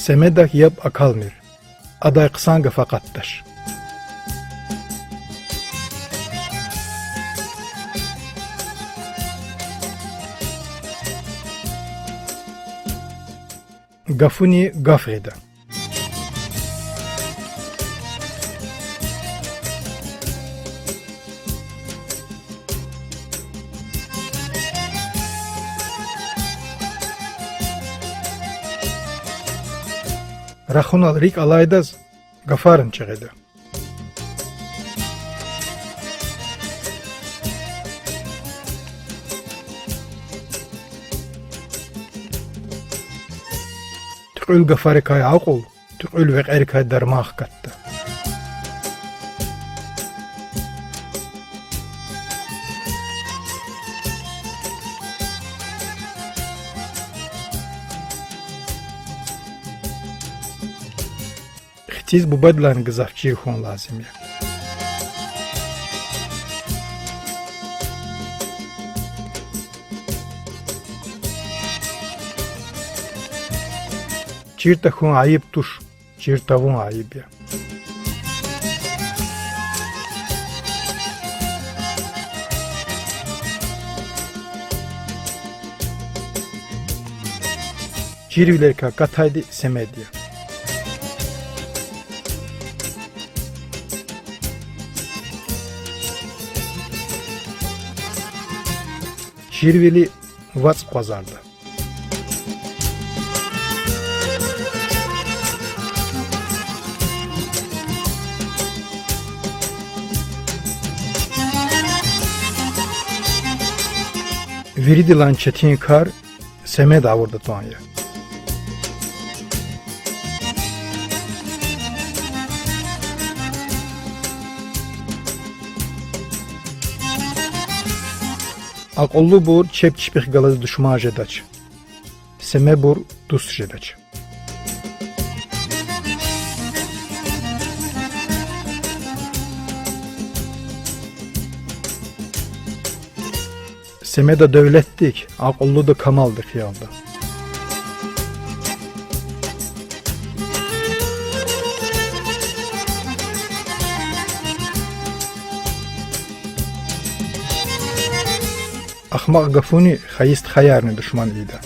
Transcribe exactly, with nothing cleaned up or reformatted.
Семедак яб акалмир. Адай хъсан гаф акъатдач. Гафуни гаф гъида. Рахунал рикӀ алайдаз гафарни чӀегъеда. Туькьуьл гафарикай акьул, туькьуьл векьерикай дарман хкатда. Хциз бубадилайни гзаф чир хьун лазим я. Чир тахьун айиб туш, чир тавун айиб я. Чирвилерикай катайди семед я. Чирвили вацӀ къвазарда. Виридалайни четин кар семед гъавурда тун я. Акьуллубур чеб чпихъ галаз душман жедач. Семебур дуст жедач. Семеда девлетдик, акьуллуда камалдихъ ялда. Ахмакь гафуни хайи стхаярни душман ийида.